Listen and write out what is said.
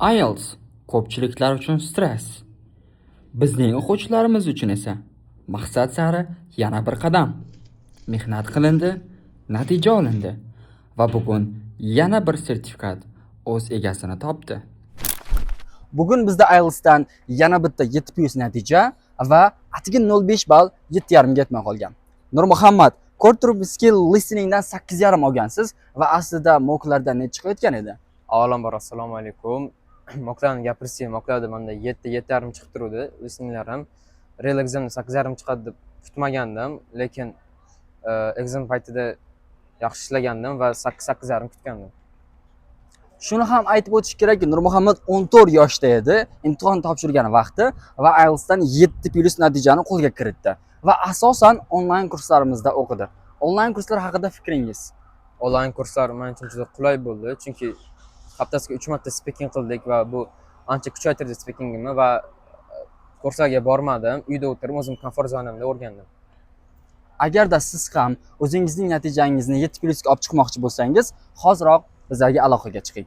IELTS ko'pchiliklar uchun stress. Bizning o'quvchilarimiz uchun esa maqsad sari yana bir qadam. Mehnat qilindi, natija olindi va bugun yana bir sertifikat o'z egasini topdi. Bugun bizda IELTSdan yana bitta 7+ natija va atigi 0.5 ball 7.5 ga yetmay qolgan. Nurmuhammad, ko'rib turibmizki, listeningdan 8.5 olgansiz va aslida mocklardan necha chiqayotgan edi? Avvalambor, assalomu alaykum. Mocklarni gapirsak, mocklarda manda 7, 7.5 chiqib turuvdi listeninglarim. Real examda 8.5 chiqadi deb kutmagandim, lekin exam paytida yaxshi ishlagandim va 8, 8.5 kutgandim. Shuni ham aytib o'tish kerakki, Nurmuhammad 14 yoshda edi imtihon topshirgan vaqti va IELTSdan 7+ natijani qo'lga kiritdi va asosan onlayn kurslarimizda o'qidi. Onlayn kurslar haqida fikringiz? Onlayn kurslar men uchun juda qulay bo'ldi, chunki haftasiga 3 marta speaking qildik va bu ancha kuchaytirdi speakingimni va kurslarga bormadim, uyda o'tirib, o'zim komfort zonamda o'rgandim. Agarda siz ham o'zingizning natijangizni 7+ ga olib chiqmoqchi bo'lsangiz, hoziroq bizlarga aloqaga chiqing.